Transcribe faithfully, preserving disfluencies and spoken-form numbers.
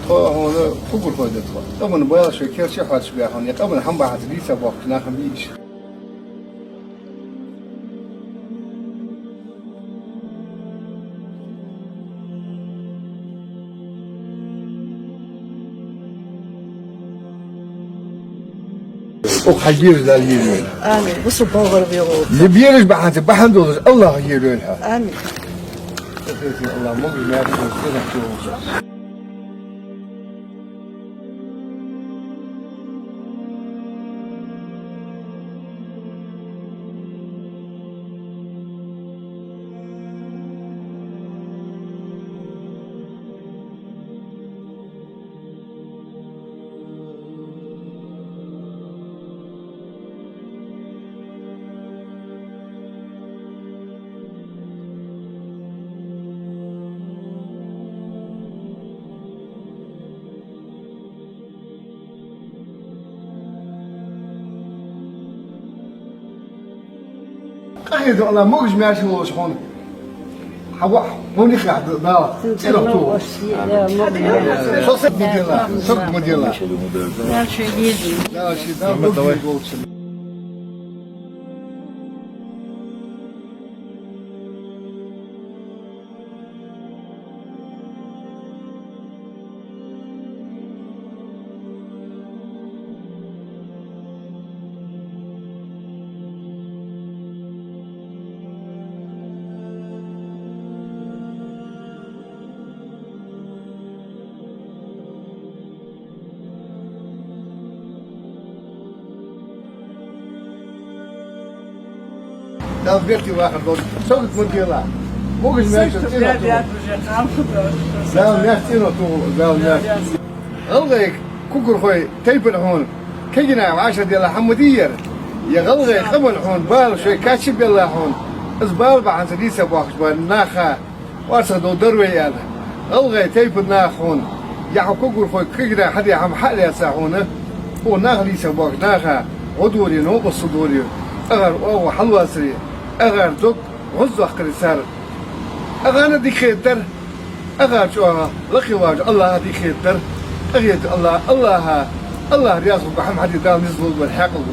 Хьона кугурхой да тхо. Къаман бала шоай керте хьош баьхьа, е къаман хӀама бахьанца дийца боахкаш нах ма бий уж. Укх хьа герз Дала йийр йойла. Амин. Бусалба боагӀар вегӀо. Е бераш бахьанца бахьан долаш АллахӀа йийр йойла хьа. Амин. Аллахь могаш-маьрша долда. Къахетам, Аллахь могаш-маьрша волаш хьона. Хьа вахь, хьона хьа Дала цӀерах тохалва. Со саг ма делахь, саг ма делахь. Дала ший, Дала дог волчун. Дала бехке вахар долда. Сагот ма делахь. Могаш-маьрша цӀенах тохалва. Дала маьрша цӀенах тохалва, Дала маьрша. ГӀалгӀай кугурхой тайпан хьона кагий нах вӀашагӀделла хӀама ма дий ер. Е гӀалгӀай къаман хьона бала шоай кача белла хьона. Из бала бахьанца дийца боахкаш ба наха орцах довргдар вай аьнна. ГӀалгӀай тайпан нах хьона, е хьа кугурхой кагий нах хьаде хӀама хьа а лаьца хьона, укх наха дийца боахкаш наха гӀо дора, новкъостал дора, агӀар оагӀув хьалоацар, агӀар дог гӀоздоаккхар цар. АгӀана дика хетар, агӀар чӀоагӀа лакхе воаца АллахӀа дика хетар. Къахетам, Аллахь, АллахӀа, АллахӀ раьза хургва хӀама хьаде, Дала низ лулба вайна хьаькъал.